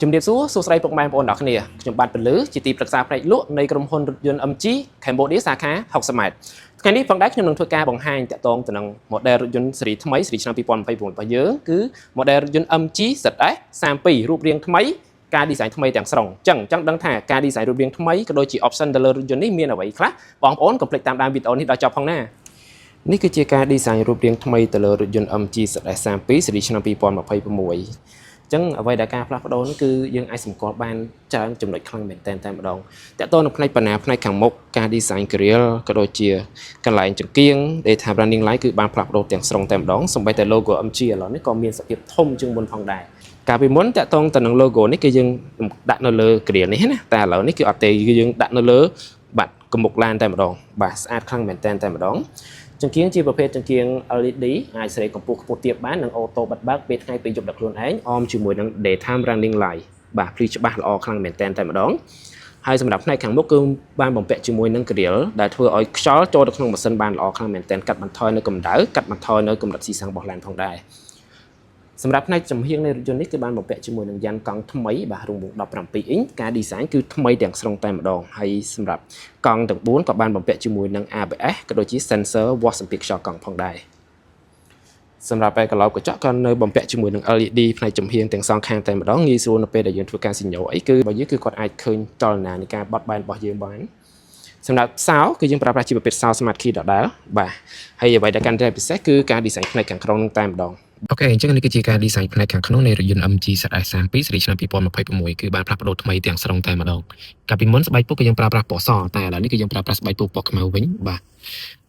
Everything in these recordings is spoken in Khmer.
ជំរាបសួរសួស្តីពុកម៉ែបងប្អូនទាំងអស់គ្នាខ្ញុំបាទពលឺជាទីប្រឹក្សាផ្នែកលក់នៃក្រុមហ៊ុនរថយន្ត MG Cambodia សាខា60ម៉ែត្រថ្ងៃនេះផងដែរខ្ញុំនឹងធ្វើការបង្ហាញតាក់ទងទៅនឹង model រថយន្តស៊េរីថ្មីស៊េរីឆ្នាំ2026របស់យើងគឺ model រថយន្ត MG ZS 32រូបរាងថ្មីការ design ថ្មីទាំងស្រុងអញ្ចឹងចង់ដឹងថាការ design រូបរាងថ្មីក៏ដូចជា option ទៅលើរថយន្តនេះមានអ្វីខ្លះបងប្អូនកុំភ្លេចតាមដានវីដេអូនេះដល់ចប់ផងណានេះគឺជាការ design រូបរាងថ្មីទៅលើរថយន្ត MG ZS 32ស៊េរីឆ្នាំ2026ចឹងអ្វីដែលការផ្លាស់ប្ដូរនេះគឺយើងអាចសម្គាល់បានច្រើនចំណុចខ្លាំងមែនទែនតែម្ដងតើតើនៅផ្នែកបណ្ណាផ្នែកខាងមុខការ design grille ក៏ដូចជាកន្លែងចង្គៀង daytime running light គឺបានផ្លាស់ប្ដូរទាំងស្រុងតែម្ដងសូម្បីតែ logo MG ឥឡូវនេះក៏មានសភាពធំជាងមុនផងដែរកាលពីមុនតាក់ទងទៅនឹង logo នេះគឺយើងដាក់នៅលើ grille នេះណាតែឥឡូវនេះគឺអត់ទេគឺយើងដាក់នៅលើបាទកមុកឡានតែម្ដងបាទស្អាតខ្លាំងមែនទែនតែម្ដងចង្គៀងជាប្រភេទចង្គៀង LED អាចសេរីកម្ពស់ខ្ពស់ទាបបាននិង auto បិទបើកពេលថ្ងៃពេលយប់ដល់ខ្លួនឯងអមជាមួយនឹង daytime running light បាទភ្លឺច្បាស់ល្អខ្លាំងមែនទែនតែម្ដងហើយសម្រាប់ផ្នែកខាងមុខគឺបានបំពាក់ជាមួយនឹង grill ដែលធ្វើឲ្យខ្យល់ចូលទៅក្នុងម៉ាស៊ីនបានល្អខ្លាំងមែនទែនកាត់បន្ថយនៅកម្ដៅកាត់បន្ថយនៅកម្រិតស៊ីសាំងរបស់ឡានផងដែរសម្រាប់ផ្នែកចំហៀងនៃរថយន្តនេះគឺបានបំពាក់ជាមួយនឹងយ៉ានកង់ថ្មីបាទរង្វង់17អ៊ីងការ design គឺថ្មីទាំងស្រុងតែម្ដងហើយសម្រាប់កង់ទាំង4ក៏បានបំពាក់ជាមួយនឹង ABS ក៏ដូចជា sensor វាស់សម្ពាធខ្យល់កង់ផងដែរសម្រាប់ឯកឡោបកញ្ចក់ក៏នៅបំពាក់ជាមួយនឹង LED ផ្នែកចំហៀងទាំងសងខាងតែម្ដងងាយស្រួលនៅពេលដែលយើងធ្វើការស៊ីញ៉ូអីគឺបើយើងគឺគាត់អាចឃើញចលនានៃការបត់បែនរបស់យើងបានសម្រាប់សោគឺយើងប្រើប្រាស់ជាប្រភេទសោ Smart Key ដដែលបាទហើយអ្វីដែលកាន់តែពិសេសគឺការ design ផ្នែកខាងក្នុងនឹងតែម្ដង OK អញ្ចឹងនេះគឺជាការ design ផ្នែកខាងក្នុងនៃរថយន្ត MG ZS 32ស៊េរីឆ្នាំ2026គឺបានផ្លាស់ប្ដូរថ្មីទាំងស្រុងតែម្ដងកាលពីមុនស្បែកពុកគឺយើងប្រើប្រាស់ពណ៌សតែឥឡូវនេះគឺយើងប្រើប្រាស់ស្បែកពុកពណ៌ខ្មៅវិញបា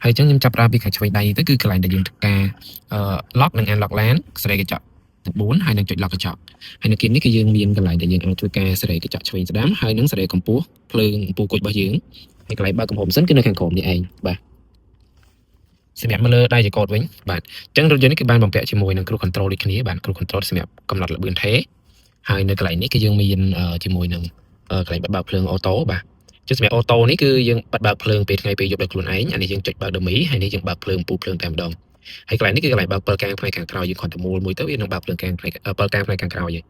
ទហើយអញ្ចឹងខ្ញុំចាប់ផ្ដើមពីខាងឆ្វេងដៃនេះទៅគឺកន្លែងដែលយើងធ្វើការអឺ lock និង unlock ឡានសេរីកញ្ចក់ទាំង4ហើយនឹងចុច lock កញ្ចក់ហើយនៅគៀននេះគឺយើងមានកន្លែងដែលយើងអាចធ្វើការសេរីកញ្ចក់ឆ្វេងស្ដាំហើយនឹងសេរីកម្ពស់ភ្លើងអំពូលគុជរបស់យើងហើយកន្លែងបើកកំហុសម៉ាស៊ីនគឺនៅខាងក្រោមនេះឯងបាទសម្រាប់មកលើដៃចង្កូតវិញបាទ អញ្ចឹងរថយន្តនេះគឺបានបំពាក់ជាមួយនឹង cruise control ដូចគ្នាបាទ cruise control សម្រាប់កំណត់ល្បឿនថេរហើយនៅកន្លែងនេះគឺយើងមានជាមួយនឹងកន្លែងបិទបើកភ្លើង auto បាទចុះសម្រាប់ auto នេះគឺយើងបិទបើកភ្លើងពេលថ្ងៃពេលយប់ដោយខ្លួនឯងអានេះយើងចុចបើក dummy ហើយនេះយើងបើកភ្លើងអំពូលភ្លើងតែម្ដងហើយកន្លែងនេះគឺកន្លែងបើកពិលកាងផ្នែកខាងក្រោយយើងគ្រាន់តែមូលមួយទៅវានឹងបើកភ្លើងកាងផ្នែកពិលកាងផ្នែកខាងក្រោយឯង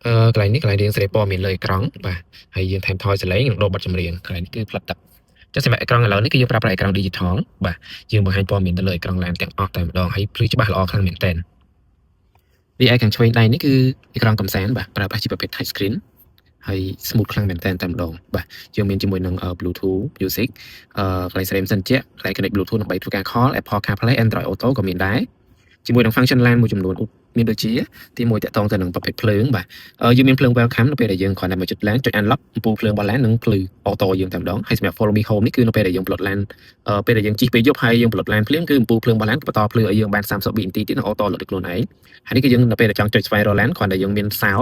អឺកន្លែងនេះកន្លែងរៀងសេរីព័ត៌មានលើអេក្រង់បាទហើយយើងថែមថយសលេងនិងដូរបទចម្រៀងកន្លែងនេះគឺផ្លិតទឹកចុះសម្រាប់អេក្រង់ឥឡូវនេះគឺយើងប្រើប្រាស់អេក្រង់ digital បាទយើងបង្ហាញព័ត៌មានទៅលើអេក្រង់ឡានទាំងអស់តែម្ដងហើយភ្លឺច្បាស់ល្អខ្លាំងមែនទែនរីឯខាងឆ្វេងដៃនេះគឺអេក្រង់កំសាន្តបាទប្រើប្រាស់ជាប្រភេទ touch screen ហើយ smooth ខ្លាំងមែនទែនតែម្ដងបាទយើងមានជាមួយនឹង Bluetooth music កន្លែងសេរីម៉ាស៊ីនជែកកន្លែង connect Bluetooth ដើម្បីធ្វើការ call, Apple CarPlay, Android Auto ក៏មានដែរជាមួយនឹង function ឡានមួយចំនួនមានដូចជាទីមួយតាក់ទងទៅនឹងប្រភេទភ្លើងបាទយើងមានភ្លើង welcome នៅពេលដែលយើងគ្រាន់តែមកចុចឡានចុច unlock អំពូលភ្លើងរបស់ឡាននឹងភ្លឺ auto យើងតែម្ដងហើយសម្រាប់ follow me home នេះគឺនៅពេលដែលយើងប្លុតឡានពេលដែលយើងជិះពេលយប់ហើយយើងប្លុតឡានភ្លាមគឺអំពូលភ្លើងរបស់ឡានបន្តភ្លឺឲ្យយើងបាន30វិនាទីទៀតនឹង auto លុតដោយខ្លួនឯងហើយនេះគឺយើងនៅពេលដែលចង់ចុចស្វែងរកឡានគ្រាន់តែយើងមានសោ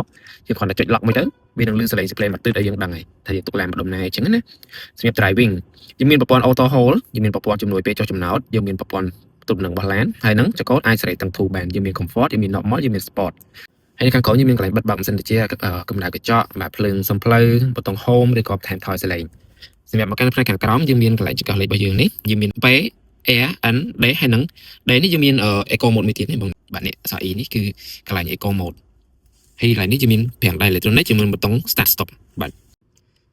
យើងគ្រាន់តែចុច lock មួយទៅវានឹងលឺសលេង display មកទិតឲ្យយើងដឹងហើយថាយើងទុកឡានម្ដុំណាអញ្ចឹងណាសម្រាប់ driving យើងមានប្រព័ន្ធ auto hold យើងមានប្រព័ន្ធជំនួយពេលចុះចំណោតយើងមានប្រព័ន្ធទប់នឹងរបស់ឡានហើយនឹងចង្កូតអាចសេរីទាំងធូរបានយើងមាន comfort យើងមាន normal យើងមាន sport ហើយខាងក្រោមយើងមានកន្លែងបិទបើកម៉ាស៊ីនត្រជាក់កម្ដៅកញ្ចក់បាទភ្លើងសំផ្លូវប៊ូតុង home ឬក៏បន្ថែមថយសលេងសម្រាប់មកកាន់ផ្នែកខាងក្រោមយើងមានកន្លែងចង្កឹះលេខរបស់យើងនេះយើងមាន P R N D ហើយនឹង D នេះយើងមាន eco mode មួយទៀតនេះបងបាទនេះអក្សរ E នេះគឺកន្លែង eco mode ហើយកន្លែងនេះយើងមានប្រាំងដៃអេឡិចត្រូនិកជាមួយនឹងប៊ូតុង start stop បា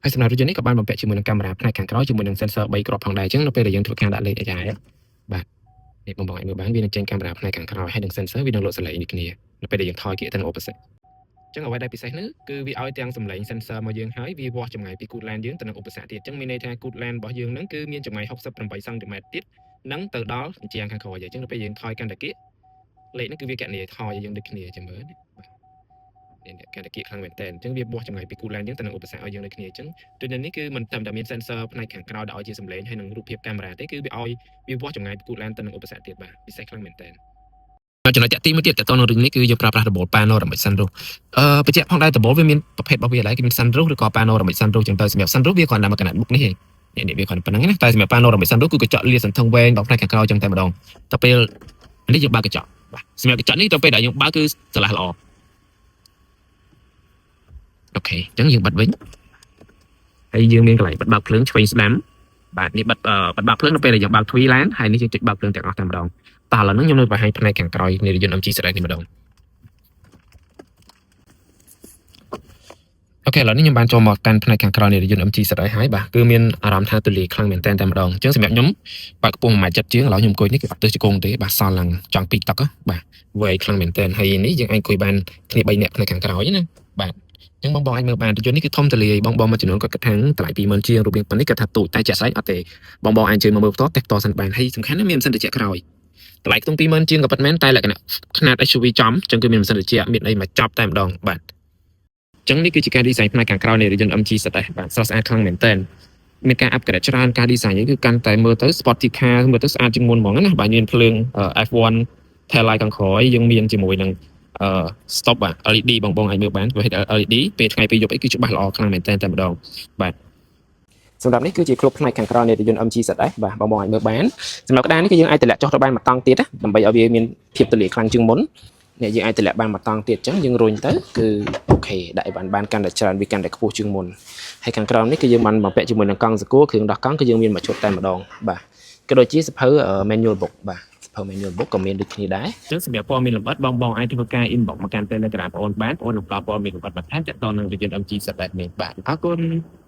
ទហើយសម្រាប់រថយន្តនេះក៏បានបំពាក់ជាមួយនឹងកាមេរ៉ាផ្នែកខាងក្រោយជាមួយនឹង sensor 3គ្រាប់ផងដែរអញ្ចឹងនៅពេលដែលយើងធ្វើការដាក់លេខ AI បាទនេះបងប្អូនអាចមើលបានវានឹងចេញកាមេរ៉ាផ្នែកខាងក្រោយហើយនឹង sensor វានឹងលក់សលេងដូចគ្នានៅពេលដែលយើងថយគៀកទៅនឹងឧបសគ្គចឹងអ្វីដែលពិសេសនោះគឺវាឲ្យទាំងសម្លេង sensor មកយើងហើយវាវាស់ចម្ងាយពីគូទឡានយើងទៅនឹងឧបសគ្គទៀតចឹងមានន័យថាគូទឡានរបស់យើងហ្នឹងគឺមានចម្ងាយ68សង់ទីម៉ែត្រទៀតនឹងទៅដល់ជញ្ជាំងខាងក្រោយអញ្ចឹងនៅពេលយើងថយកាន់តែគៀកលេខហ្នឹងគឺវាកណនីថយឲ្យយើងដូចគ្នាចាំមើលណាបាទនេះកាន់តែគៀកខ្លាំងមែនតើអញ្ចឹងវាវាស់ចម្ងាយពីគូទឡានយើងទៅនឹងឧបសគ្គឲ្យយើងដូចគ្នាអញ្ចឹងដូចនេះគឺមិនត្រឹមតែមាន sensor ផ្នែកខាងក្រោយដែលឲ្យជាសម្លេងហើយនឹងរូបភាពកាមេរ៉ាទេគឺវាឲ្យវាវាស់ចម្ងាយពីគូទឡានទៅនឹងឧបសគ្គទៀតបាទពិសេសខ្លាំងមែនតើចំណុចតាក់ទីមួយទៀតតទៅនឹងរឿងនេះគឺយើងប្រើប្រាស់ដំបូល panoramic sunroof បញ្ជាក់ផងដែរដំបូលវាមានប្រភេទរបស់វាដែរគេមាន sunroof ឬក៏ panoramic sunroof ចឹងទៅសម្រាប់ sunroof វាគ្រាន់តែមកកណាត់មុខនេះឯងនេះវាគ្រាន់តែប៉ុណ្្នឹងណាតែសម្រាប់ panoramic sunroof គឺកញ្ចក់លាសន្ធឹងវែងដល់ផ្នែកខាងក្រោយចឹងតែម្ដងតែពេលនេះយើងបើកកញ្ចក់បាទសម្រាប់កញ្ចក់នេះទៅពេលដែលយើងបើកគឺស្រឡះល្អ OK អញ្ចឹងយើងបិទវិញហើយយើងមានកន្លែងបិទបើកភ្លើងឆ្វេងស្ដាំបាទនេះបិទបិទបើកភ្លើងនៅពេលដែលយើងបើកទ្វារឡានហើយនេះយើងចុចបើកភ្លើងទាំងអស់តែម្ដងតោះឥឡូវហ្នឹងខ្ញុំនៅបង្ហាញផ្នែកខាងក្រោយនៃរថយន្ត MG ZS នេះម្ដង OK ឥឡូវនេះខ្ញុំបានចូលមកកាន់ផ្នែកខាងក្រោយនៃរថយន្ត MG ZS ហើយបាទគឺមានអារម្មណ៍ថាទូលាយខ្លាំងមែនទែនតែម្ដងអញ្ចឹងសម្រាប់ខ្ញុំបើកខ្ពស់1ម៉ែត្រ70ជាងឥឡូវខ្ញុំអង្គុយនេះគឺអត់ទើសជង្គង់ទេបាទសល់ឡើងចង់2តុកបាទវែងខ្លាំងមែនទែនហើយនេះយើងអាចអង្គុយបានគ្នា3នាក់ផ្នែកខាងក្រោយណាបាទអញ្ចឹងបងបងអាចមើលបានរថយន្តនេះគឺធំទូលាយបងបងមួយចំនួនគាត់គិតថាតម្លៃ20000ជាងរូបរាងប៉ុណ្នេះគាត់ថាទូចតែជាក់ស្ដែងអត់ទេបងបងអាចអញ្ជើញមកមើលផ្ទាល់តេស្តផ្ទាល់សិនបានហើយសំខាន់ណាស់មានម៉ាស៊ីនត្រជាក់ក្រោយតម្លៃខ្ទង់20000ជាងក៏ពិតមែនតែលក្ខណៈខ្នាត SUV ចំអញ្ចឹងគឺមានម៉ាស៊ីនត្រជាក់មានអីមកចប់តែម្ដងបាទ ចឹងនេះគឺជាការ design ផ្នែកខាងក្រោយនៃរថយន្ត MG ZS បាទស្រស់ស្អាតខ្លាំងមែនទែនមានការ upgrade ច្រើនការ design នេះគឺកាន់តែមើលទៅ sporty car មើលទៅស្អាតជាងមុនហ្មងណាបាទមានភ្លើង F1 tail light ខាងក្រោយយើងមានជាមួយនឹងអឺ stop បាទ LED បងបងអាចមើលបានព្រោះ LED ពេលថ្ងៃពេលយប់អីគឺច្បាស់ល្អខ្លាំងមែនទែនតែម្ដងបាទ សម្រាប់នេះគឺជាក្លុបផ្នែកខាងក្រោយនៃរថយន្ត MG ZS បាទបងបងអាចមើលបានសម្រាប់ក្តារនេះគឺយើងអាចតម្លាក់ចុះទៅបានមួយតង់ទៀតណាដើម្បីឲ្យវាមានភាពទូលាយខ្លាំងជាងមុននេះយើងអាចតម្លាក់បានមួយតង់ទៀតអញ្ចឹងយើងរុញទៅគឺ OK ដាក់ឲ្យបានបានកាន់តែច្រើនវាកាន់តែខ្ពស់ជាងមុនហើយខាងក្រោមនេះគឺយើងបានបំពាក់ជាមួយនឹងកង់សកួរគ្រឿងដោះកង់គឺយើងមានមួយឈុតតែម្ដងបាទក៏ដូចជាសៀវភៅ manual book បាទសៀវភៅ manual book ក៏មានដូចគ្នាដែរ ចឹងសម្រាប់ព័ត៌មានលម្អិតបងបងអាចធ្វើការ inbox មកកាន់ Telegram បងអូនបានបងអូននឹងផ្ដល់ព័ត៌មានលម្អិតបន្ថែមទាក់ទងនឹងរថយន្ត MG ZS នេះបាទអរគុណ។